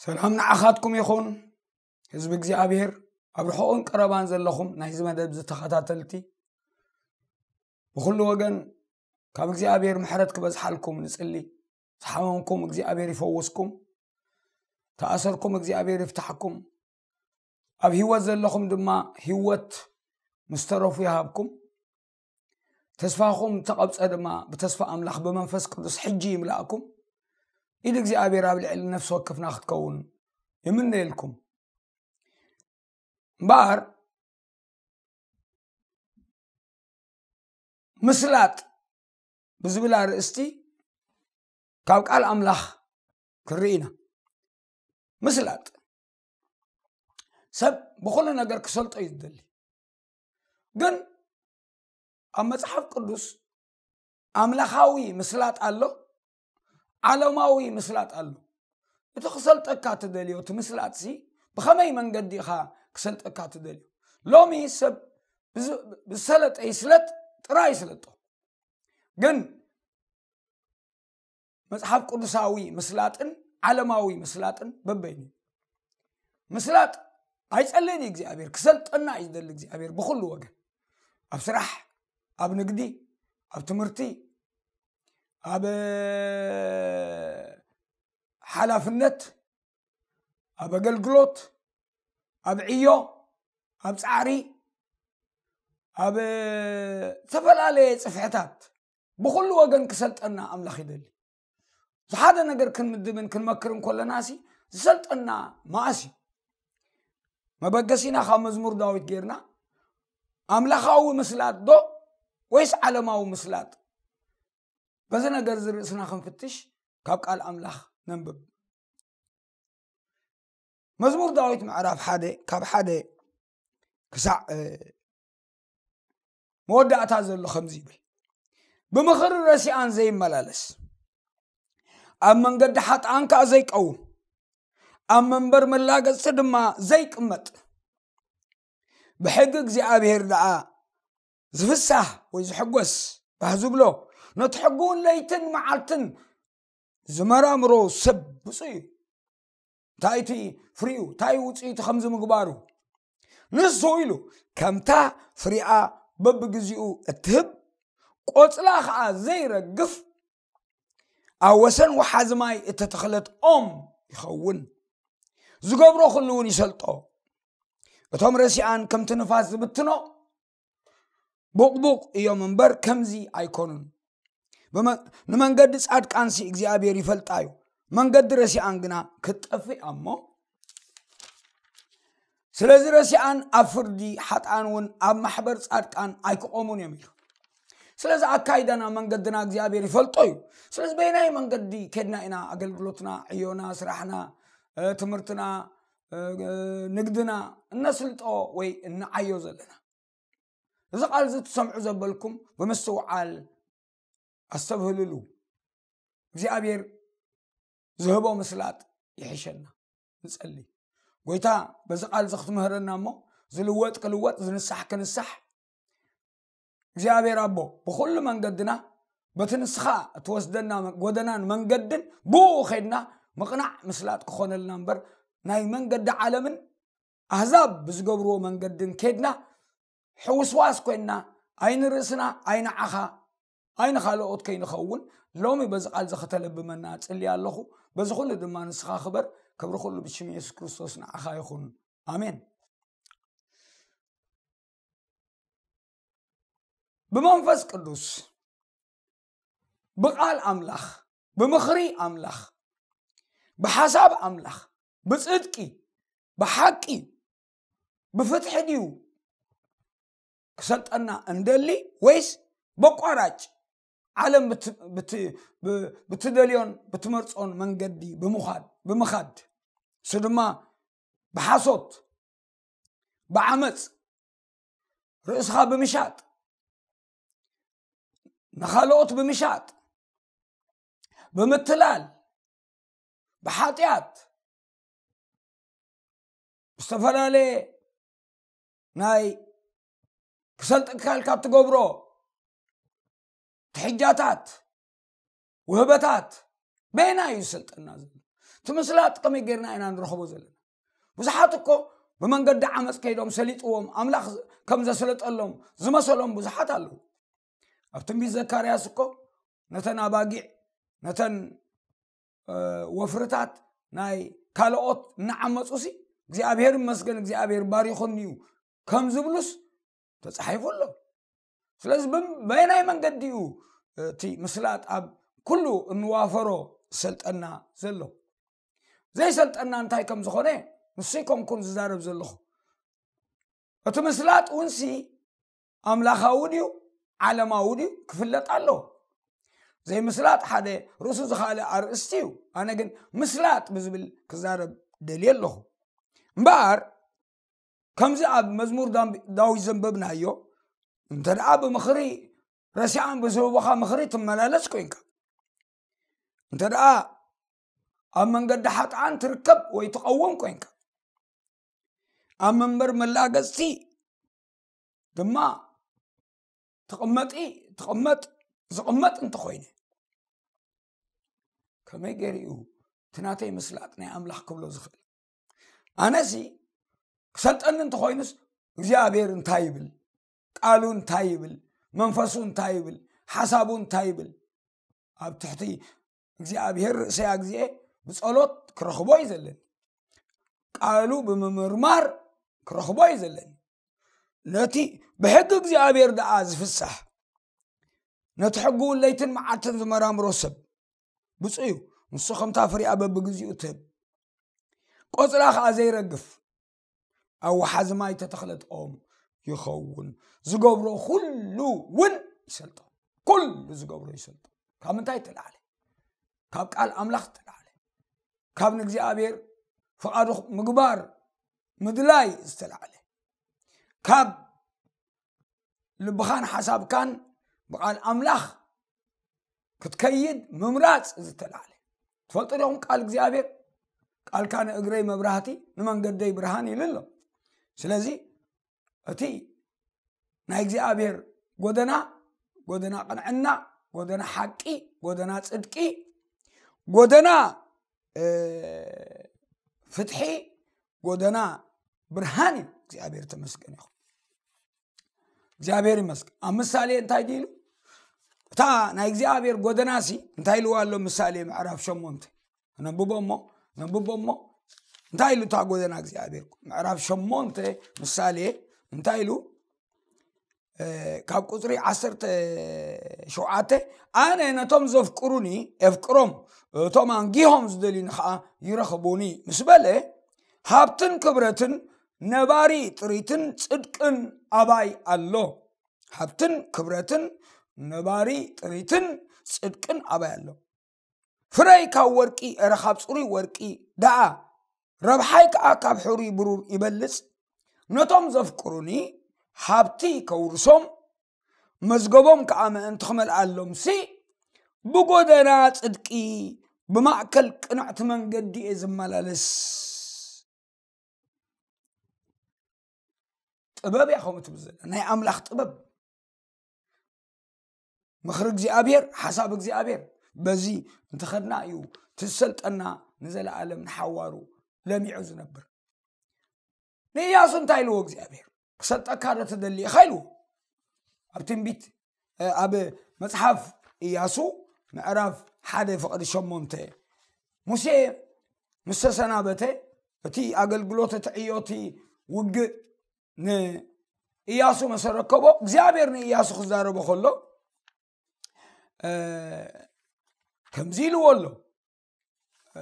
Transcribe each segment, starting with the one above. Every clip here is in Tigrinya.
ሰላም ንዓኻትኩም ይኹን። ህዝቢ እግዚኣብሔር፣ ኣብ ርሑቕን ቀረባን ዘለኹም ናይዚ መደብ ዝተኸታተልቲ፣ ብኹሉ ወገን ካብ እግዚኣብሔር ምሕረት ክበዝሓልኩም ንጽሊ። ዝሓመምኩም እግዚኣብሔር ይፈውስኩም፣ ተኣሰርኩም እግዚኣብሔር ይፍታሕኩም፣ ኣብ ህይወት ዘለኹም ድማ ህይወት ምስ ተረፉ ይሃብኩም። ተስፋኹም ተቐብጸ ድማ ብተስፋ ኣምላኽ ብመንፈስ ቅዱስ ሕጂ ይምላእኩም። ኢድ እግዚኣብሔር ኣብ ልዕሊ ነፍሲ ወከፍና ክትከውን ይምነየልኩም። እምበኣር ምስላጥ ብዝብል ኣርእስቲ ካብ ቃል ኣምላኽ ክንርኢ ኢና። ምስላጥ ሰብ ብኹሉ ነገር ክሰልጦ እዩ ዝደሊ። ግን ኣብ መጽሓፍ ቅዱስ ኣምላኻዊ ምስላጥ ኣሎ፣ ዓለማዊ ምስላጥ ኣሎ። እቲ ክሰልጠካ ትደልዮ፣ እቲ ምስላጥሲ ብኸመይ መንገዲ ኢኻ ክሰልጠካ ትደልዮ? ሎሚ ሰብ ብዝ-፣ ብዝሰለጠ ይስለጥ፣ ጥራይ ይስለጦ። ግን መጽሓፍ ቅዱሳዊ ምስላጥን ዓለማዊ ምስላጥን በበይኑ እዩ። ምስላጥ ኣይጸልእን እዩ እግዚኣብሔር፣ ክሰልጠና እዩ ዝደሊ እግዚኣብሔር ብኹሉ ወገን። ኣብ ስራሕ፣ ኣብ ንግዲ፣ ኣብ ትምህርቲ፣ ኣብ ሓላፍነት፣ ኣብ ኣገልግሎት፣ ኣብ ዕዮ፣ ኣብ ጻዕሪ፣ ኣብ ዝተፈላለየ ጽፍሕታት ብኹሉ ወገን ክሰልጠና ኣምላኽ ይደሊ። ዝሓደ ነገር ክንምድብን ክንመክርን ከለና ሲ ዝሰልጠና መኣስ እዩ? መበገሲና ካብ መዝሙር ዳዊት ጌርና ኣምላኻዊ ምስላጥ ዶ ወይስ ዓለማዊ ምስላጥ? በዚ ነገር እዚ ርእስና ክንፍትሽ ካብ ቃል ኣምላኽ ነንብብ። መዝሙር ዳዊት ምዕራፍ ሓደ ካብ ሓደ ክሳዕ፣ እ፣ መወዳእታ ዘሎ ከምዚ ይብል፣ "ብምኽሪ ረሲኣን ዘይመላለስ፣ ኣብ መንገዲ ሓጥኣን ከኣ ዘይቀውም፣ ኣብ መንበር መላገጽቲ ድማ ዘይቅመጥ፣ ብሕጊ እግዚኣብሔር ደኣ ዝፍሳህ ወይ ዝሕጎስ ባህ ዝብሎ፣ ነቲ ሕጉ እውን ለይትን መዓልትን ዝመራምሮ ሰብ ብፁዕ እዩ። እንታይ እቲ ፍሪኡ፣ እንታይ ውፅኢቱ ከምዚ ምግባሩ? ንሱ ኢሉ ከምታ ፍሪኣ በብግዚኡ እትህብ፣ ቆፅላ ኸዓ ዘይረግፍ፣ ኣብ ወሰን ወሓዚ ማይ እተተኽለት ኦም ይኸውን። ዝገብሮ ኩሉ እውን ይሰልጦ። እቶም ረሲኣን ከምቲ ንፋስ ዝብትኖ ቡቕቡቕ እዮም እምበር ከምዚ ኣይኮኑን። ብመ-፣ ንመንገዲ ጻድቃንሲ እግዚኣብሔር ይፈልጣ እዩ፣ መንገዲ ረሲኣን ግና ክትጠፍእ እያ እሞ። ስለዚ ረሲኣን ኣብ ፍርዲ ሓጥኣን እውን ኣብ ማሕበር ጻድቃን ኣይክቖሙን እዮም ኢሉ። ስለዚ ኣካይዳና መንገድና እግዚኣብሔር ይፈልጦ እዩ። ስለዚ በየናይ መንገዲ ከድና ኢና ኣገልግሎትና፣ ዕዮና፣ ስራሕና፣ እ፣ ትምህርትና፣ እ፣ ንግድና እነስልጦ ወይ እንዓዮ ዘለና? እዚ ቃል እዚ ትሰምዑ ዘበልኩም ብምስትውዓል ኣስተብህልሉ። እግዚኣብሔር ዝህቦ ምስላጥ ይሕሸና። ንጸሊ። ጎይታ በዚ ቃል እዚ ክትምህረና እሞ ዝልወጥ ክልወጥ፣ ዝንሳሕ ክንሳሕ። እግዚኣብሔር ኣቦ ብኹሉ መንገድና በቲ ንስኻ እትወስደና ጎደናን መንገድን ብኡ ኸድና ምቕናዕ ምስላጥ ክኾነልና እምበር ናይ መንገዲ ዓለምን ኣህዛብ ብዝገብርዎ መንገድን ከድና ሕውስዋስ ኮይንና ኣይንርእስና ኣይንዓኻ ኣይንኻልኦት ከይንኸውን ሎሚ በዚ ቃል እዚ ከተለብመና ጽልያ ኣለኹ። በዚ ኩሉ ድማ ንስኻ ክበር፣ ክብሪ ኩሉ ብሽም የሱስ ክርስቶስ ንዓኻ ይኹን። ኣሜን። ብመንፈስ ቅዱስ፣ ብቃል ኣምላኽ፣ ብምኽሪ ኣምላኽ፣ ብሓሳብ ኣምላኽ፣ ብጽድቂ፣ ብሓቂ፣ ብፍትሒ ድዩ ክሰልጠና እንደሊ ወይስ በቋራጭ ዓለም ብት-፣ ብት-፣ ብ-፣ ብትደልዮን ብትመርጾን መንገዲ ብምዃድ፣ ብምኻድ፣ እሱ ድማ ብሓሶት፣ ብዓመጽ፣ ርእስኻ ብምሻጥ፣ ንኻልኦት ብምሻጥ፣ ብምትላል፣ ብሓጢኣት፣ ዝተፈላለየ ናይ ክሰልጠካ ኢልካ እትገብሮ ትሕጃታት፣ ውህበታት በየናይ እዩ ዝሰልጠና ዘሎ? እቲ እቲ ምስላጥ ከመይ ጌርና ኢና ንረኽቦ ዘለና? ብዙሓት እኮ ብመንገዲ ዓመፅ ከይዶም ሰሊጥዎም ኣምላኽ ከም ዘስለጠሎም ዝመሰሎም ብዙሓት ኣለዉ። ኣብ ትንቢት ዘካርያስ እኮ ነተን ኣባጊዕ ነተን ወፍርታት ናይ ካልኦት እናዓመፁ ሲ እግዚኣብሔር ይመስገን እግዚኣብሔር ባሪኹኒ እዩ ከም ዝብሉስ ተፃሒፉ ኣሎ። ስለዚ በየናይ መንገዲ እዩ እቲ ምስላጥ ኣብ ኩሉ እንዋፈሮ ዝሰልጠና ዘሎ? ዘይሰልጠና እንታይ ከም ዝኾነ ንሱ ይኮንኩን ዝዛረብ ዘለኹ። እቲ ምስላጥ እውን ሲ ኣምላኻዊ ድዩ ዓለማዊ ድዩ ክፍለጥ ኣለዎ። ዘይምስላጥ ሓደ ርእሱ ዝኻለ ኣርእስቲ እዩ። ኣነ ግን ምስላጥ ብዝብል ክዛረብ ደልየ ኣለኹ። እምበኣር ከምዚ ኣብ መዝሙር ዳዊት ዘንበብናዮ፣ እንተ ደኣ ብምኽሪ ረሲዓን ብዝህቦኻ ምኽሪ ትመላለስ ኮይንካ፣ እንተ ደኣ ኣብ መንገዲ ሓጥኣን ትርከብ ወይ ትቐውም ኮይንካ፣ ኣብ መንበር መላገፅቲ ድማ ትቕመጢ ትቕመጥ ዝቕመጥ እንተኾይነ፣ ከመይ ገይሩ እዩ እቲ ናተይ ምስላጥ ናይ ኣምላኽ ክብሎ ዝኽእል? ኣነሲ ክሰልጠኒ እንተኾይኑስ እግዚኣብሔር እንታይ ይብል? ቃሉ እንታይ ይብል? መንፈሱ እንታይ ይብል? ሓሳቡ እንታይ ይብል? ኣብ ትሕቲ እግዚኣብሔር ርእሰይ ኣግዚኤ ብጸሎት ክረኽቦ እዩ ዘለኒ። ቃሉ ብምምርማር ክረኽቦ እዩ ዘለኒ። ነቲ ብሕጊ እግዚኣብሔር ደኣ ዝፍሳሕ፣ ነቲ ሕጊ እውን ለይትን መዓልትን ዝመራምሮ ሰብ ብፁዕ እዩ። ንሱ ከምታ ፍሪኣ በብግዚኡ ትህብ፣ ቆጽላ ኸኣ ዘይረግፍ፣ ኣብ ወሓዚ ማይ ተተኽለት ኦም ይኸውን። ዝገብሮ ኩሉ እውን ይሰልጦ። ኩሉ ዝገብሮ ይሰልጦ። ካብ ምንታይ እተላዕለ? ካብ ቃል ኣምላኽ እተላዕለ። ካብ ንእግዚኣብሔር ፍቓዱ ምግባር ምድላይ ዝተላዕለ። ካብ ልብኻን ሓሳብካን ብቓል ኣምላኽ ክትከይድ ምምራጽ ዝተላዕለ። ትፈልጡ ዲኹም ቃል እግዚኣብሔር? "ቃልካ ንእግረይ መብራህቲ ንመንገደይ ብርሃን" ኢሉ ኣሎ። ስለዚ እቲ ናይ እግዚኣብሔር ጎደና፣ ጎደና ቅንዕና፣ ጎደና ሓቂ፣ ጎደና ጽድቂ፣ ጎደና እ፣ ፍትሒ፣ ጎደና ብርሃን እዩ። እግዚኣብሔር ተመስገን ይኹን። እግዚኣብሔር ይመስገን። ኣብ ምሳሌ እንታይ ድዩ ኢሉ? እታ ናይ እግዚኣብሔር ጎደና ሲ እንታይ ኢልዋ ኣሎ? ምሳሌ ምዕራፍ ሸሞንተ ነንብቦ እሞ፣ ነንብቦ እሞ እንታይ ኢሉ እታ ጎደና እግዚኣብሔር? ምዕራፍ ሸሞንተ ምሳሌ እንታይ ኢሉ? እ፣ ካብ ቁጽሪ ዓሰርተ ሸውዓተ፣ "ኣነ ነቶም ዘፍቅሩኒ ኤፍቅሮም፣ እቶም ኣንጊሆም ዝደልዩኒ ኸኣ ይረኽቡኒ" ምስ በለ፣ ሃብትን ክብረትን ነባሪ ጥሪትን ጽድቅን ኣባይ ኣሎ። ሃብትን ክብረትን ነባሪ ጥሪትን ጽድቅን ኣባይ ኣሎ። ፍረይ ካብ ወርቂ፣ እረ ካብ ጽሩይ ወርቂ ደኣ፣ ረብሓይ ከኣ ካብ ሕሩይ ብሩር ይበልጽ። ነቶም ዘፍቅሩኒ ሃብቲ ከውርሶም፣ መዝገቦም ከኣ ምእንቲ ክመልኣሎምሲ፣ ብጎደና ጽድቂ፣ ብማእከል ቅንዕቲ መንገዲ እየ ዝመላለስ። ጥበብ እያ ከምኡ ትብል ዘላ፣ ናይ ኣምላኽ ጥበብ። ምኽሪ እግዚኣብሔር፣ ሓሳብ እግዚኣብሔር፣ በዚ እንተኸድና እዩ ትሰልጠና ንዘለኣለም ንሓዋሩ ለሚዑ ዝነብር። ንኢያሱ እንታይ ኢልዎ እግዚኣብሔር? "ክሰልጠካ ዶ ትደሊ ኢኻ?" ኢልዎ። ኣብ ትንቢት፣ እ፣ ኣብ መጽሓፍ ኢያሱ ምዕራፍ ሓደ ፍቕዲ ሸሞንተ፣ ሙሴ ምስ ተሰናበተ፣ እቲ ኣገልግሎት፣ እቲ ዕዮ፣ እቲ ውግእ ንኢያሱ መሰ ረከቦ። እግዚኣብሔር ንኢያሱ ክዛረቦ ከሎ፣ እ፣ ከምዚ ኢልዎ ኣሎ። እ፣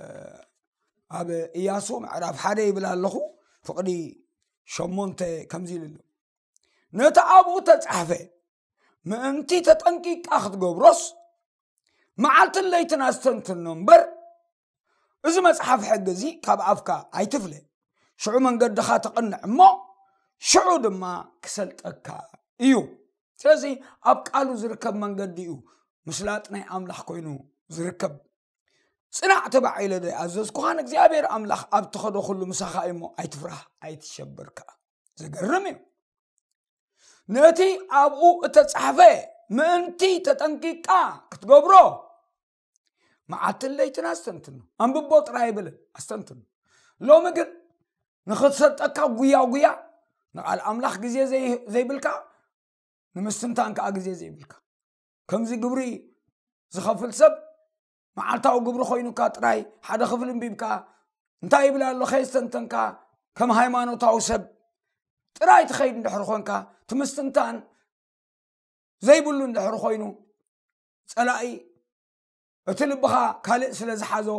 ኣብ ኢያሱ ምዕራፍ ሓደ ይብል ኣለኹ፣ ፍቕዲ ሸሞንተ ከምዚ ኢሉ ኣሎ። "ነቲ ኣብኡ ተጻሕፈ ምእንቲ ተጠንቂቃ ክትገብሮስ፣ መዓልትን ለይትን ኣስተንትኖ እምበር፣ እዚ መጽሓፍ ሕጊ እዚ ካብ ኣፍካ ኣይትፍለ። ሽዑ መንገድኻ ተቐንዕ እሞ፣ ሽዑ ድማ ክሰልጠካ እዩ።" ስለዚ ኣብ ቃሉ ዝርከብ መንገዲ እዩ ምስላጥ ናይ ኣምላኽ ኮይኑ ዝርከብ። "ጽናዕ ትባዕ ኢለ ዶ ኣዘዝኩኻ? ንእግዚኣብሔር ኣምላኽ ኣብ ትኸዶ ኩሉ ምሳኻ እዩ እሞ፣ ኣይትፍራህ፣ ኣይትሸበር ከኣ።" ዘገርም እዩ። ነቲ ኣብኡ እተጻሕፈ ምእንቲ ተጠንቂቃ ክትገብሮ፣ መዓልትን ለይትን ኣስተንትኖ። ኣንብቦ ጥራይ ኣይበለን፣ ኣስተንትኖ። ሎሚ ግን ንኽትሰልጠካ ጉያ ጉያ፣ ንቓል ኣምላኽ ግዜ ዘይ-፣ ዘይብልካ፣ ንምስትንታን ከኣ ግዜ ዘይብልካ። ከምዚ ግብሪ ዝኸፍል ሰብ፣ መዓልታዊ ግብሪ ኮይኑካ ጥራይ ሓደ ክፍሊ እንቢብካ፣ እንታይ ይብል ኣሎ ከየስተንተንካ፣ ከም ሃይማኖታዊ ሰብ ጥራይ ትኸይድ እንድሕር ኮንካ፣ እቲ ምስትንታን ዘይብሉ እንድሕር ኮይኑ፣ ጸላኢ እቲ ልብኻ ካልእ ስለ ዝሓዞ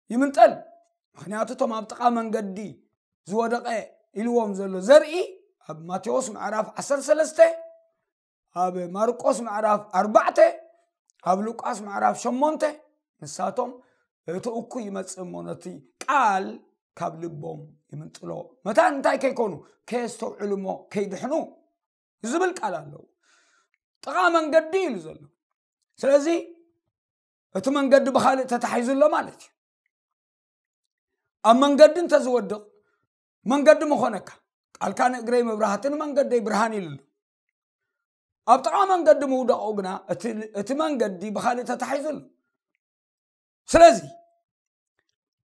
ይምንጠል። ምኽንያቱ እቶም ኣብ ጥቓ መንገዲ ዝወደቐ ኢልዎም ዘሎ ዘርኢ፣ ኣብ ማቴዎስ ምዕራፍ ዓሰርተ ሰለስተ፣ ኣብ ማርቆስ ምዕራፍ ኣርባዕተ፣ ኣብ ሉቃስ ምዕራፍ ሸሞንተ፣ ንሳቶም እቲ እኩይ ይመጽእ እሞ ነቲ ቃል ካብ ልቦም ይምንጥሎ። መታን እንታይ ከይኮኑ? ከየስተውዕሉ እሞ ከይድሕኑ ዝብል ቃል ኣለዉ። ጥቓ መንገዲ ኢሉ ዘሎ። ስለዚ እቲ መንገዲ ብኻልእ ተታሒዙ ኣሎ ማለት እዩ። ኣብ መንገዲ እንተዝወድቕ መንገዲ ምኾነካ፣ ቃልካ ንእግረይ መብራህቲ ንመንገደይ ብርሃን ኢሉ ኣሎ። ኣብ ጥቓ መንገዲ ምውዳቑ ግና እቲ፣ እቲ መንገዲ ብኻልእ ተታሒዙ ኣሎ። ስለዚ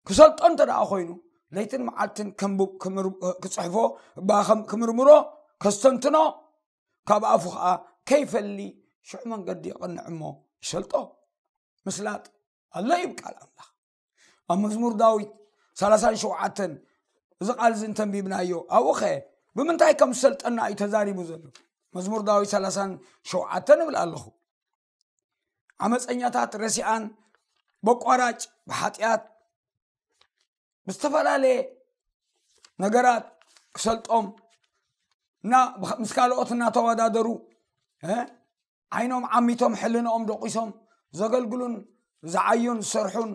ክሰልጦ እንተ ደኣ ኮይኑ፣ ለይትን መዓልትን ከንብብ፣ ክምር-፣ ክጽሕፎ፣ እባ ከም-፣ ክምርምሮ፣ ከስተንትኖ፣ ካብ ኣፉ ኸኣ ከይፈሊ ሽዑ መንገዲ የቕንዕ እሞ ይሰልጦ። ምስላጥ ኣሎ ይብል ቃል ኣምላኽ። ኣብ መዝሙር ዳዊት ሰላሳን ሸውዓተን እዚ ቃል እዚ እንተንቢብናዮ፣ ኣብኡ ኸ ብምንታይ ከም ዝሰልጠና እዩ ተዛሪቡ ዘሎ። መዝሙር ዳዊት ሰላሳን ሸውዓተን እብል ኣለኹ። ዓመፀኛታት ረሲኣን በቋራጭ ብሓጢኣት ብዝተፈላለየ ነገራት ክሰልጦም እና ብኸ-፣ ምስ ካልኦት እናተወዳደሩ፣ እ፣ ዓይኖም ዓሚቶም ሕልንኦም ደቂሶም ዘገልግሉን ዝዓዩን ዝሰርሑን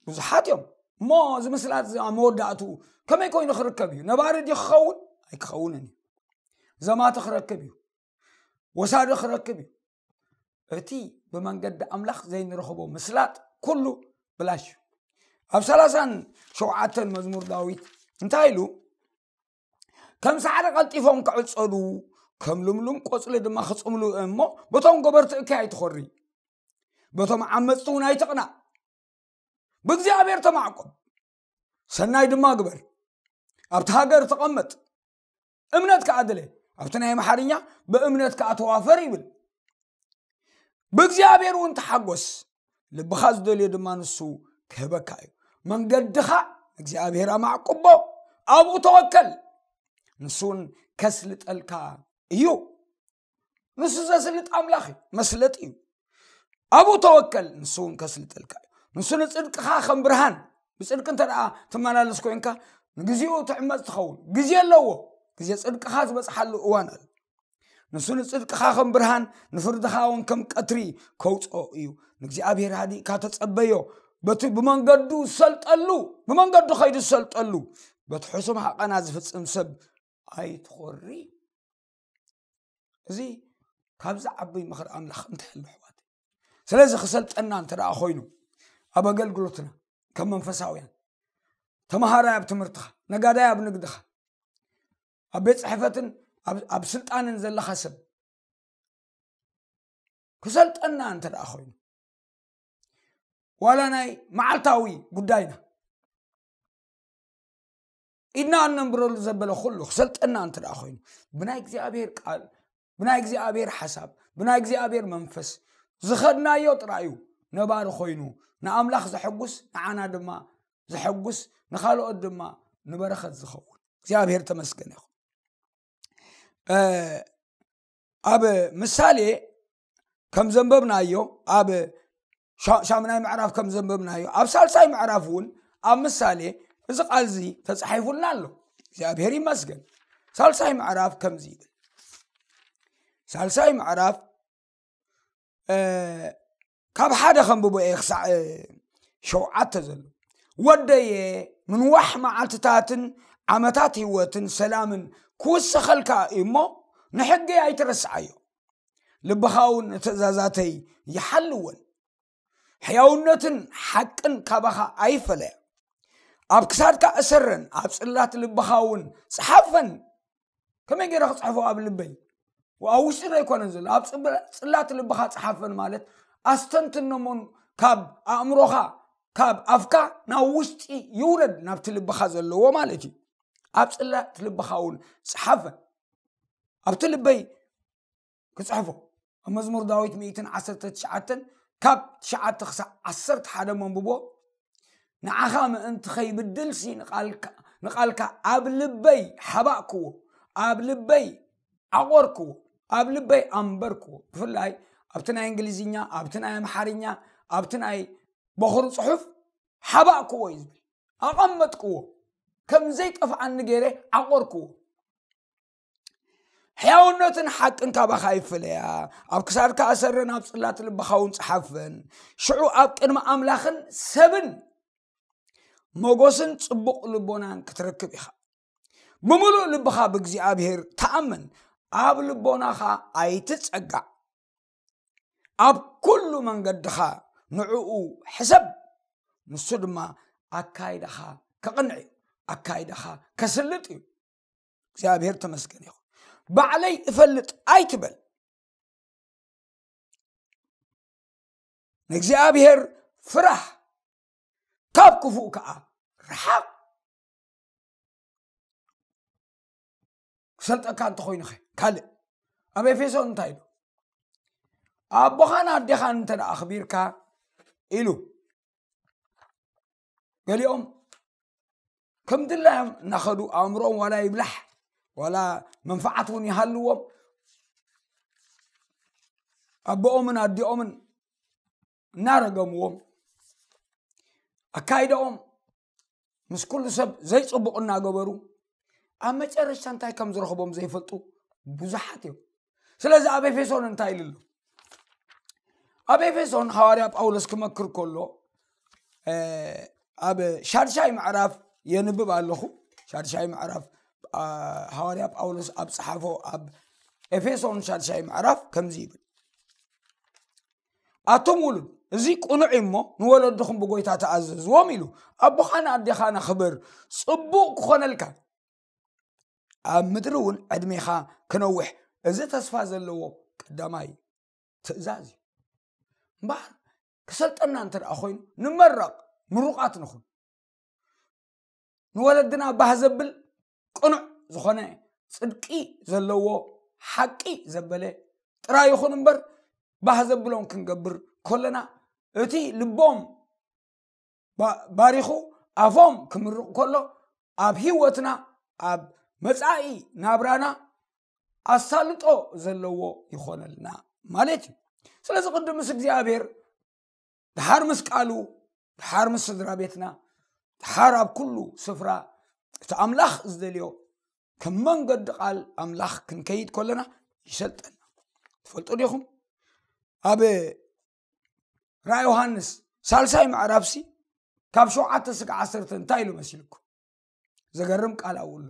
ብዙሓት እዮም። እሞ እዚ ምስላት እዚ ኣብ መወዳእትኡ ከመይ ኮይኑ ክርከብ እዩ? ነባሪ ድዩ ክኸውን? ኣይክኸውንን እዩ። ዘማቲ ክረክብ እዩ። ወሳዲ ክረክብ እዩ። እቲ ብመንገዲ ኣምላኽ ዘይንረኽቦ ምስላጥ ኩሉ ብላሽ እዩ። ኣብ ሰላሳን ሸውዓተን መዝሙር ዳዊት እንታይ ኢሉ? ከም ሳዕሪ ቀልጢፎም ክዕጸዱ፣ ከም ልምሉም ቆጽሊ ድማ ክጽምሉ እሞ፣ በቶም ገበርቲ እከይ ኣይትኾሪ፣ በቶም ዓመጽቲ እውን ኣይትቕናእ። ብእግዚኣብሔር ተማዕቆብ፣ ሰናይ ድማ ግበር። ኣብቲ ሃገር ተቐመጥ፣ እምነት ከኣ ድለ። ኣብቲ ናይ ኣምሓርኛ ብእምነት ከኣ ተዋፈር ይብል። ብእግዚኣብሔር እውን ተሓጎስ፣ ልብኻ ዝደልዮ ድማ ንሱ ክህበካ እዩ። መንገድኻ እግዚኣብሔር ኣማዕቁቦ፣ ኣብኡ ተወከል፣ ንሱ እውን ከስልጠልካ እዩ። ንሱ ዘስልጥ ኣምላኽ እዩ፣ መስለጢ እዩ። ኣብኡ ተወከል፣ ንሱ እውን ከስልጠልካ እዩ። ንሱ ንጽድቅኻ ከም ብርሃን፣ ብጽድቂ እንተ ደኣ ትመላለስ ኮይንካ፣ ንግዜኡ ትዕመጽ ትኸውን። ግዜ ኣለዎ፣ ግዜ ጽድቅኻ ዝበጽሓሉ እዋን ኣሎ። ንሱ ንጽድቅኻ ከም ብርሃን፣ ንፍርድኻ እውን ከም ቀትሪ ከውጽኦ እዩ። ንእግዚኣብሔር ሃዲእካ ተጸበዮ፣ በቲ ብመንገዱ ዝሰልጠሉ፣ ብመንገዱ ከይዱ ዝሰልጠሉ፣ በቲ ሕሱም ሃቐና ዝፍጽም ሰብ ኣይትኾሪ። እዚ ካብዚ ዓብይ ምኽሪ ኣምላኽ እንታይ ኣሎ ኣሕዋት? ስለዚ ክሰልጠና እንተ ደኣ ኮይኑ፣ ኣብ ኣገልግሎትና ከም መንፈሳውያን፣ ተምሃራይ ኣብ ትምህርትኻ፣ ነጋዳይ ኣብ ንግድኻ፣ ኣብ ቤት ጽሕፈትን ኣብ፣ ኣብ ስልጣንን ዘለኻ ሰብ ክሰልጠና እንተ ደኣ ኮይኑ፣ ዋላ ናይ መዓልታዊ ጉዳይና ኢድና እነንብረሉ ዘበለ ኩሉ ክሰልጠና እንተ ደኣ ኮይኑ፣ ብናይ እግዚኣብሔር ቃል፣ ብናይ እግዚኣብሔር ሓሳብ፣ ብናይ እግዚኣብሔር መንፈስ ዝኸድናዮ ጥራይ እዩ ነባሪ ኮይኑ፣ ንኣምላኽ ዘሐጉስ፣ ንዓና ድማ ዘሐጉስ፣ ንኻልኦት ድማ ንበረኸት ዝኸውን። እግዚኣብሔር ተመስገን ይኹን። እ፣ ኣብ ምሳሌ ከም ዘንበብናዮ፣ ኣብ ሻ-፣ ሻምናይ ምዕራፍ ከም ዘንበብናዮ፣ ኣብ ሳልሳይ ምዕራፍ እውን ኣብ ምሳሌ እዚ ቃል እዚ ተጻሒፉልና ኣሎ። እግዚኣብሔር ይመስገን። ሳልሳይ ምዕራፍ ከምዚ ይብል። ሳልሳይ ምዕራፍ፣ እ፣ ካብ ሓደ ከንብቦ እየ ክሳዕ፣ እ፣ ሸውዓተ ዘሎ። ወደየ፣ ምንዋሕ መዓልትታትን ዓመታት ህይወትን ሰላምን ክውሰኸልካ እዩ እሞ፣ ንሕገይ ኣይትረስዓዮ። ልብኻ እውን ንትእዛዛተይ ይሓልወን። ሕያውነትን ሓቅን ካባኻ ኣይፈለያ። ኣብ ክሳድካ እሰረን፣ ኣብ ጽላት ልብኻ እውን ጽሓፈን። ከመይ ገይረ ክጽሕፎ ኣብ ልበይ? ኣብ ውሽጢ ዘይኮነን ዘሎ፣ ኣብ ጽብ-፣ ጽላት ልብኻ ጽሓፈን ማለት ኣስተንትኖሞን ካብ ኣእምሮኻ፣ ካብ ኣፍካ ናብ ውሽጢ ይውረድ፣ ናብቲ ልብኻ ዘለዎ ማለት እዩ። ኣብ ጽላት ልብኻ እውን ጽሓፈ። ኣብቲ ልበይ ክጽሕፎ። ኣብ መዝሙር ዳዊት ሚእትን ዓሰርተ ትሽዓተን ካብ ትሽዓተ ክሳዕ ዓሰርተ ሓደ መንብቦ። ንዓኻ ምእንቲ ኸይብድልሲ ንቓልካ፣ ንቓልካ ኣብ ልበይ ሓባእክዎ፣ ኣብ ልበይ ዓቖርክዎ፣ ኣብ ልበይ ኣንበርክዎ። ብፍላይ ኣብቲ ናይ እንግሊዝኛ፣ ኣብቲ ናይ ኣምሓርኛ፣ ኣብቲ ናይ በኹሪ ጽሑፍ ሓባእክዎ እዩ ዝብል። ኣቐመጥክዎ፣ ከም ዘይጠፍኣኒ ገይረ ዓቖርክዎ። ሕያውነትን ሓቅን ካባኻ ይፍለያ፣ ኣብ ክሳድካ ኣሰረን ኣብ ጽላት ልብኻ እውን ጸሓፈን። ሽዑ ኣብ ቅድሚ ኣምላኽን ሰብን መጎስን ጽቡቕ ልቦናን ክትረክብ ኢኻ። ብምሉእ ልብኻ ብእግዚኣብሔር ተኣመን፣ ኣብ ልቦናኻ ኣይትጸጋዕ። ኣብ ኩሉ መንገድኻ ንዕኡ ሕሰብ፣ ንሱ ድማ ኣካይዳኻ ከቕንዕ እዩ፣ ኣካይዳኻ ከስልጥ እዩ። እግዚኣብሔር ተመስገን ይኹን። ባዕለይ እፈልጥ ኣይትበል፣ ንእግዚኣብሔር ፍራሕ፣ ካብ ክፉእ ከኣ ርሓቕ። ክሰልጠካ እንተኾይኑኸ ካልእ ኣብ ኤፌሶን እንታይ ኢሉ? ኣቦኻን ኣዴኻን እንተ ደኣ ኣኽቢርካ ኢሉ። ገሊኦም ከም ድላዮም እናኸዱ ኣእምሮኦም ዋላ ይብላሕ ዋላ መንፈዓት እውን ይሃልዎም፣ ኣቦኦምን ኣዲኦምን እናረገምዎም፣ ኣካይዳኦም ምስ ኩሉ ሰብ ዘይጽቡቕ እናገበሩ ኣብ መጨረሽታ እንታይ ከም ዝረኽቦም ዘይፈልጡ ብዙሓት እዮም። ስለዚ ኣብ ኤፌሶን እንታይ ኢሉ ኣሎ? ኣብ ኤፌሶን ሃዋርያ ጳውሎስ ክመክር ከሎ ኣብ ሻድሻይ ምዕራፍ የንብብ ኣለኹ። ሻድሻይ ምዕራፍ ሃዋርያ ጳውሎስ ኣብ ጸሓፎ ኣብ ኤፌሶን ሻድሻይ ምዕራፍ ከምዚ ይብል፣ ኣቶም ውሉድ፣ እዚ ቅኑዕ እሞ ንወለድኹም ብጎይታ ተኣዘዝዎም ኢሉ። ኣቦኻን ኣዴኻን ኣኽብር፣ ጽቡቕ ክኾነልካ፣ ኣብ ምድሪ እውን ዕድሜኻ ክነውሕ፣ እዚ ተስፋ ዘለዎ ቀዳማይ ትእዛዝ እዩ። እምበኣር ክሰልጠና እንተ ደኣ ኮይኑ ንመረቕ፣ ምሩቓት ንኹን። ንወለድና ባህ ዘብል ቅኑዕ ዝኾነ ጽድቂ ዘለዎ ሓቂ ዘበለ ጥራይ ይኹን እምበር፣ ባህ ዘብሎም ክንገብር ከለና እቲ ልቦም ባሪኹ ኣፎም ክምርቕ ከሎ ኣብ ህይወትና ኣብ መጻኢ ናብራና ኣሳልጦ ዘለዎ ይኾነልና ማለት እዩ። ስለዚ ቅድም ምስ እግዚኣብሔር ድሓር ምስ ቃሉ ድሓር ምስ ስድራ ቤትና ድሓር ኣብ ኩሉ ስፍራ እቲ ኣምላኽ ዝደልዮ ከም መንገዲ ቃል ኣምላኽ ክንከይድ ከለና ይሰልጠና። ትፈልጡ ዲኹም? ኣብ ራእይ ዮሃንስ ሳልሳይ ምዕራፍሲ ካብ ሸውዓተ ስጋ ዓሰርተ እንታይ ኢሉ መሲልኩም? ዘገርም ቃል ኣብኡ ኣሎ።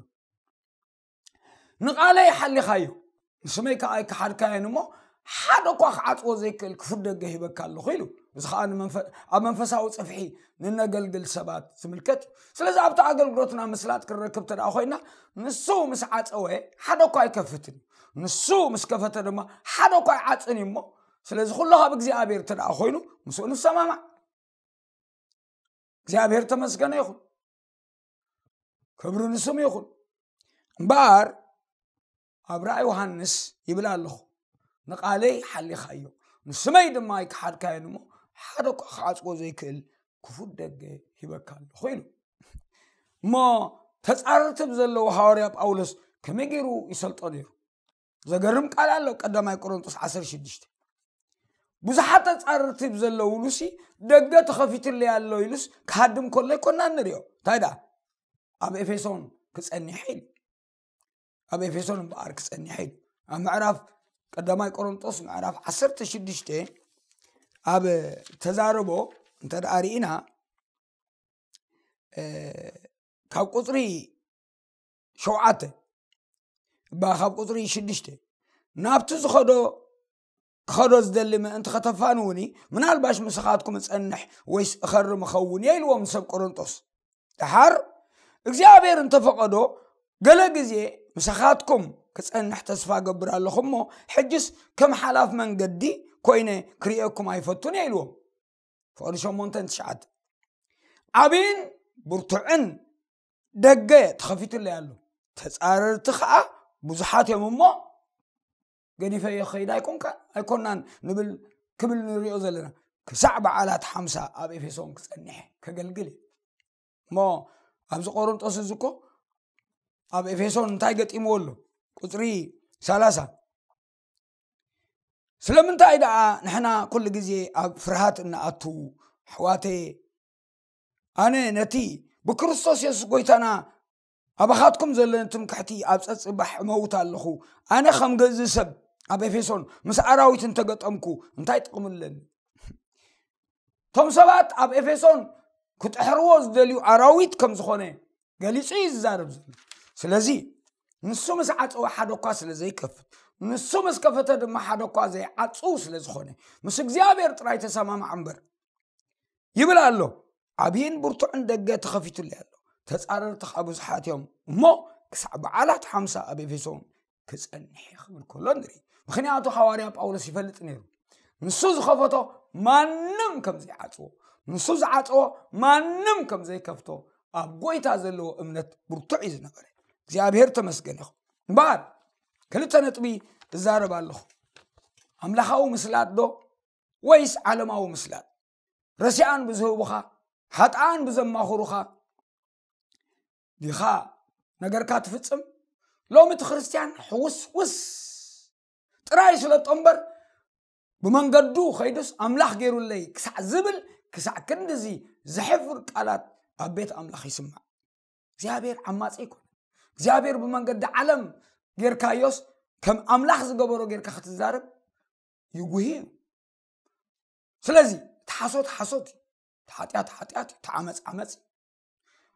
ንቓለይ ሓሊኻዮ ንስመይ ከዓ ኣይከሓድካዮን እሞ ሓደ እኳ ክዓፅዎ ዘይክእል ክፉት ደገ ሂበካ ኣለኹ ኢሉ። እዚ ከዓ ኣብ መንፈሳዊ ፅፍሒ ንነገልግል ሰባት ዝምልከት እዩ። ስለዚ ኣብቲ ኣገልግሎትና ምስላጥ ክንረክብ ተደኣ ኮይና ንሱ ምስ ዓፀወ ሓደ እኳ ኣይከፍትን እዩ። ንሱ ምስ ከፈተ ድማ ሓደ እኳ ኣይዓፅን እዩ እሞ ስለዚ ኩሉ ካብ እግዚኣብሔር ተደኣ ኮይኑ ምስኡ ንሰማማዕ። እግዚኣብሔር ተመስገነ ይኹን። ክብሪ ንስሙ ይኹን። እምበኣር ኣብ ራእይ ዮሃንስ ይብል ኣለኹ ንቓለይ ሓሊኻዮ ንስመይ ድማ ኣይከሓድካዮን እሞ ሓደ እኳ ክዓፅዎ ዘይክእል ክፉት ደገ ሂበካ ኣለኹ ኢሉ። እሞ ተፃርርትብ ዘለዎ ሃዋርያ ጳውሎስ ከመይ ገይሩ ይሰልጦ ነይሩ? ዘገርም ቃል ኣሎ። ቀዳማይ ቆሮንጦስ ዓሰርተ ሽዱሽተ ብዙሓት ተጻርርቲ ብዘለውሉሲ ደገ ተኸፊትለይ ኣሎ ኢሉስ ክሃድም ከሎ ኣይኮና ንሪኦ። እንታይ ደኣ ኣብ ኤፌሶን ክጸኒሐ ኢሉ። ኣብ ኤፌሶን እምበኣር ክጸኒሐ ኢሉ። ኣብ ምዕራፍ ቀዳማይ ቆሮንጦስ ምዕራፍ ዓሰርተ ሽዱሽተ ኣብ ተዛረቦ እንተ ደኣ ርኢና ካብ ቁፅሪ ሸውዓተ እባ ካብ ቁፅሪ ሽዱሽተ ናብቲ ዝኸዶ ክኸዶ ዝደሊ ምእንቲ ከተፋንውኒ ምናልባሽ ምሳኻትኩም እጸንሕ ወይስ እኸርም እኸውን እየ ኢልዎም ንሰብ ቆሮንጦስ። ደሓር እግዚኣብሔር እንተፈቐዶ ገለ ግዜ ምሳኻትኩም ክጸንሕ ተስፋ ገብር ኣለኹ እሞ ሕጅስ ከም ሓላፍ መንገዲ ኮይነ ክርእየኩም ኣይፈቱን እየ ኢልዎም። ፍቕዲ ሸሞንተን ትሽዓተ። ዓብይን ብርቱዕን ደገ ተኸፊቱለይ ኣሎ፣ ተጻረርቲ ከዓ ብዙሓት እዮም እሞ ገዲፈዮ ኸይድ ኣይኮንካ ኣይኮናን ንብል ክብል ንሪኦ ዘለና። ክሳዕ በዓላት ሓምሳ ኣብ ኤፌሶን ክጸንሕ ከገልግል እዩ። እሞ ኣብዚ ቆሮንጦስ እዚ እኮ ኣብ ኤፌሶን እንታይ ገጢምዎ ኣሎ? ቁፅሪ ሰላሳ። ስለምንታይ ደኣ ንሕና ኩሉ ግዜ ኣብ ፍርሃት እንኣቱ? ኣሕዋተየ፣ ኣነ ነቲ ብክርስቶስ የሱስ ጎይታና ኣባኻትኩም ዘለኒ ትምክሕቲ ኣብ ጸጽባሕ እመውት ኣለኹ። ኣነ ከም ገዝእ ሰብ ኣብ ኤፌሶን ምስ ኣራዊት እንተገጠምኩ እንታይ ጥቕሚ ኣለኒ? እቶም ሰባት ኣብ ኤፌሶን ክጥሕርዎ ዝደልዩ ኣራዊት ከም ዝኾነ ገሊጹ እዩ ዝዛረብ ዘሎ። ስለዚ ንሱ ምስ ዓጸወ ሓደ እኳ ስለ ዘይከፍት፣ ንሱ ምስ ከፈተ ድማ ሓደ እኳ ዘይዓጹ ስለ ዝኾነ፣ ምስ እግዚኣብሔር ጥራይ ተሰማማዕ እምበር ይብል ኣሎ። ዓብይን ብርቱዕን ደገ ተኸፊቱለይ ኣሎ፣ ተጻረርቲ ከዓ ብዙሓት እዮም እሞ ክሳዕ በዓላት ሓምሳ ኣብ ኤፌሶን ክጸንሕ እዩ ክብል ከሎ ንርኢ። ምኽንያቱ ሃዋርያ ጳውሎስ ይፈልጥ ነይሩ፣ ንሱ ዝኸፈቶ ማንም ከም ዘይዓጽዎ፣ ንሱ ዝዓጽዎ ማንም ከም ዘይከፍቶ ኣብ ጎይታ ዘለዎ እምነት ብርቱዕ እዩ ዝነበረ። እግዚኣብሔር ተመስገን ይኹን። እምበኣር ክልተ ነጥቢ እዛረብ ኣለኹ። ኣምላኻዊ ምስላጥ ዶ ወይስ ዓለማዊ ምስላጥ? ረሲኣን ብዝህቡኻ፣ ሓጥኣን ብዘማኽሩኻ ዲኻ ነገርካ ትፍጽም? ሎሚ እቲ ክርስትያን ሕውስውስ ጥራይ ስለጦ እምበር ብመንገዱ ኸይዱስ ኣምላኽ ገይሩለይ ክሳዕ ዝብል፣ ክሳዕ ክንድዚ ዘሕፍር ቃላት ኣብ ቤት ኣምላኽ ይስማዕ። እግዚኣብሔር ዓማጺ ኣይኮነ። እግዚኣብሔር ብመንገዲ ዓለም ጌርካዮስ ከም ኣምላኽ ዝገበሮ ጌርካ ክትዛረብ ይጉሂ እዩ። ስለዚ እቲ ሓሶት ሓሶት እዩ፣ እቲ ሓጢኣት ሓጢኣት እዩ፣ እቲ ዓመፅ ዓመፅ እዩ።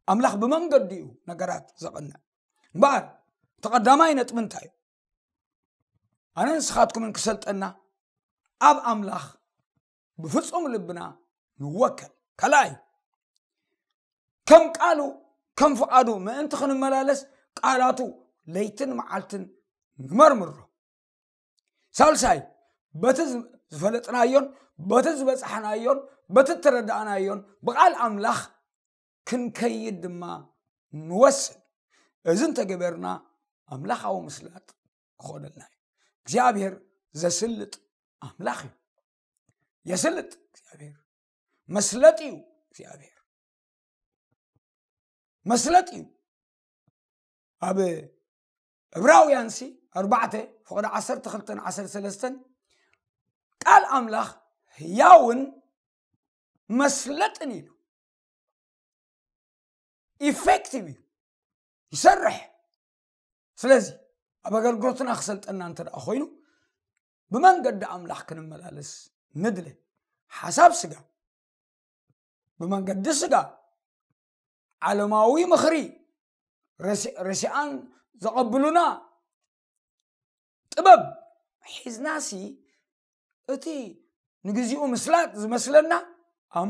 ኣምላኽ ብመንገዲ እዩ ነገራት ዘቕንዕ። እምበኣር እቲ ቀዳማይ ነጥቢ እንታይ እዩ? ኣነ ንስኻትኩምን ክሰልጠና ኣብ ኣምላኽ ብፍጹም ልብና ንወከል። ካልኣይ፣ ከም ቃሉ ከም ፍቓዱ ምእንቲ ክንመላለስ ቃላቱ ለይትን መዓልትን ንመርምሮ። ሳልሳይ፣ በቲ ዝፈለጥናዮን በቲ ዝበጻሕናዮን በቲ እተረዳእናዮን ብቓል ኣምላኽ ክንከይድ ድማ ንወስን። እዚ እንተገበርና ኣምላኻዊ ምስላጥ ክኾነልና እዩ። እግዚኣብሔር ዘስልጥ ኣምላኽ እዩ። የስልጥ እግዚኣብሔር። መስለጥ እዩ እግዚኣብሔር። መስለጥ እዩ። ኣብ ዕብራውያን ሲ ኣርባዕተ ፍቕዲ ዓሰርተ ክልተን ዓሰርተ ሰለስተን ቃል ኣምላኽ ህያውን መስለጥን ኢሉ። ኢፌክቲቭ እዩ፣ ይሰርሕ። ስለዚ ኣብ ኣገልግሎትና ክሰልጠና እንተ ደኣ ኮይኑ ብመንገዲ ኣምላኽ ክንመላለስ ንድለ። ሓሳብ ስጋ ብመንገዲ ስጋ ዓለማዊ ምኽሪ ረሲኣን ዘቐብሉና ጥበብ ሒዝናሲ እቲ ንግዚኡ ምስላጥ ዝመስለና ኣብ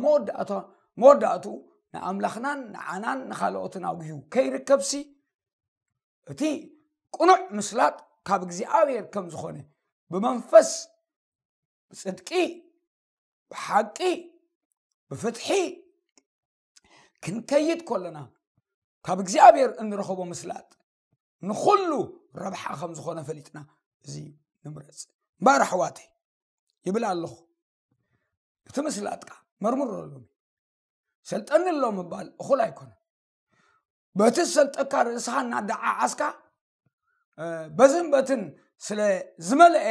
መወዳእቱ ንኣምላኽናን ንዓናን ንኻልኦትን ኣጉሂዩ ከይርከብሲ እቲ ቅኑዕ ምስላጥ ካብ እግዚኣብሔር ከም ዝኾነ ብመንፈስ ብጽድቂ ብሓቂ ብፍትሒ ክንከይድ ከለና ካብ እግዚኣብሔር እንረኸቦ ምስላጥ ንኹሉ ረብሓ ከም ዝኾነ ፈሊጥና እዚ ንምረጽ። እምበኣር ኣሕዋተይ ይብል ኣለኹ፣ እቲ ምስላጥካ መርምሮ ኣሎ። ሰልጠኒ ኣሎ ምባል እኹል ኣይኮነን። በቲ ዝሰልጠካ ርእስኻ እናደዓዓስካ በዝን በትን ስለ ዝመልአ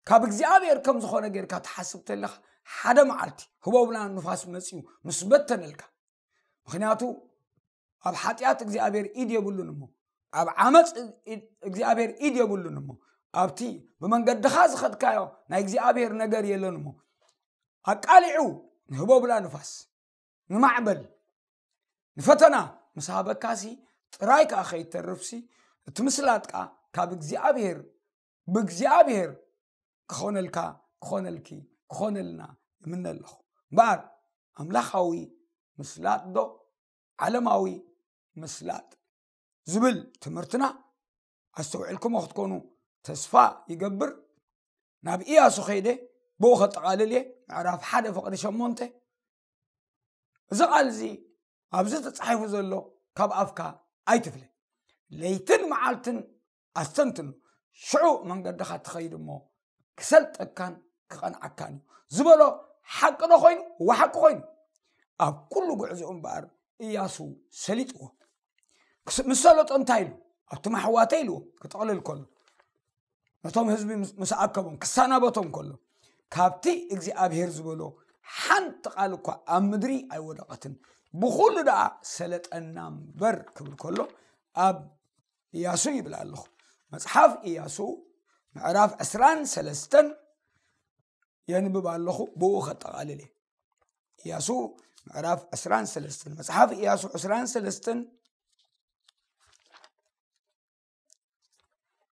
ካብ እግዚኣብሔር ከም ዝኾነ ጌርካ ትሓስብ ተለኻ ሓደ መዓልቲ ህቦብላ ንፋስ መፅዩ ምስ በተነልካ። ምክንያቱ ኣብ ሓጢኣት እግዚኣብሔር ኢድ የብሉን እሞ፣ ኣብ ዓመፅ እግዚኣብሔር ኢድ የብሉን እሞ፣ ኣብቲ ብመንገድኻ ዝኸድካዮ ናይ እግዚኣብሔር ነገር የለን እሞ ኣቃሊዑ ንህቦብላ ንፋስ ንማዕበል ንፈተና ምስ ሃበካሲ ጥራይ ከዓ ከይተርፍሲ እቲ ምስላጥካ ካብ እግዚኣብሔር ብእግዚኣብሔር ክኾነልካ ክኾነልኪ ክኾነልና ይምነ ኣለኹ። እምበኣር ኣምላኻዊ ምስላጥ ዶ ዓለማዊ ምስላጥ ዝብል ትምህርትና ኣስተውዒልኩሞ ክትኮኑ ተስፋ ይገብር። ናብ ኢያሱ ከይደ ብኡ ከጠቓልል እየ። ምዕራፍ ሓደ ፍቕዲ ሸሞንተ። እዚ ቃል እዚ ኣብዚ ተጻሒፉ ዘሎ ካብ ኣፍካ ኣይትፍለ። ለይትን መዓልትን ኣስተንትኖ፣ ሽዑ መንገድኻ ትኸይድ እሞ ክሰልጠካን ክቐንዓካን እዩ ዝበሎ ሓቂ ዶ ኮይኑ? ወሓቂ ኮይኑ። ኣብ ኩሉ ጉዕዞኡ እምበኣር እያሱ ሰሊጥዎ። ምስ ሰለጦ እንታይ ኢሉ? ኣብቲ ማሕዋተ ኢልዎ ክጠቕልል ከሎ፣ ነቶም ህዝቢ ምስ ኣከቦም ክሰናበቶም ከሎ፣ ካብቲ እግዚኣብሔር ዝበሎ ሓንቲ ቃል እኳ ኣብ ምድሪ ኣይወደቐትን፣ ብኹሉ ደኣ ሰለጠና እምበር ክብል ከሎ ኣብ እያሱ ይብል ኣለኹ። መጽሓፍ እያሱ ምዕራፍ ዕስራን ሰለስተን የንብብ ኣለኹ፣ ብኡ ከጠቓልል እየ። እያሱ ምዕራፍ ዕስራን ሰለስተን፣ መጽሓፍ እያሱ ዕስራን ሰለስተን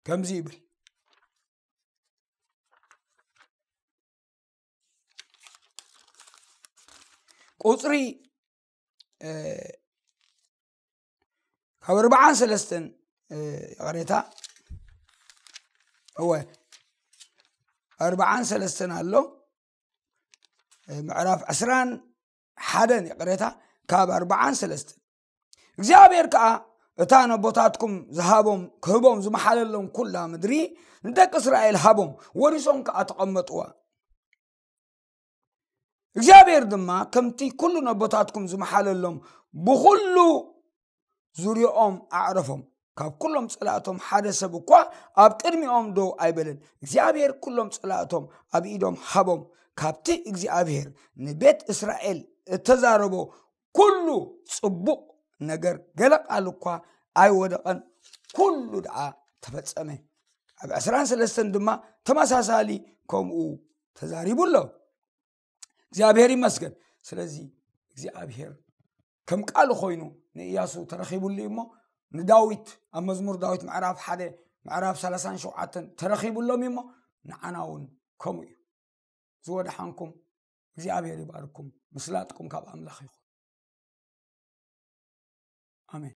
ከምዚ ይብል። ቁጽሪ ካብ ኣርባዓን ሰለስተን ይቕሬታ፣ እወ ኣርባዓን ሰለስተን ኣሎ። ምዕራፍ ዕስራን ሓደን ይቕሬታ፣ ካብ ኣርባዓን ሰለስተን እግዚኣብሔር ከኣ እታ ነቦታትኩም ዝሃቦም ክህቦም ዝመሓለሎም ኩላ ምድሪ ንደቂ እስራኤል ሃቦም፣ ወሪሶም ከኣ ተቐመጥዋ። እግዚኣብሔር ድማ ከምቲ ኩሉ ነቦታትኩም ዝመሓለሎም ብኹሉ ዙርያኦም ኣዕረፎም። ካብ ኩሎም ጸላእቶም ሓደ ሰብ እኳ ኣብ ቅድሚኦም ደው ኣይበለን። እግዚኣብሔር ኩሎም ጸላእቶም ኣብ ኢዶም ሃቦም። ካብቲ እግዚኣብሔር ንቤት እስራኤል እተዛረቦ ኩሉ ጽቡቕ ነገር ገለ ቃል እኳ ኣይወደቐን፣ ኩሉ ደኣ ተፈጸመ። ኣብ ዕስራን ሰለስተን ድማ ተመሳሳሊ ከምኡ ተዛሪቡ ኣሎ። እግዚኣብሔር ይመስገን። ስለዚ እግዚኣብሔር ከም ቃሉ ኮይኑ ንእያሱ ተረኺቡሉ እዩ እሞ፣ ንዳዊት ኣብ መዝሙር ዳዊት ምዕራፍ ሓደ ምዕራፍ ሰላሳን ሸውዓተን ተረኺቡሎም እዩ እሞ፣ ንዓና እውን ከምኡ እዩ። ዝወደሓንኩም እግዚኣብሔር ይባርኩም። ምስላጥኩም ካብ ኣምላኽ ይኹን። ኣሜን።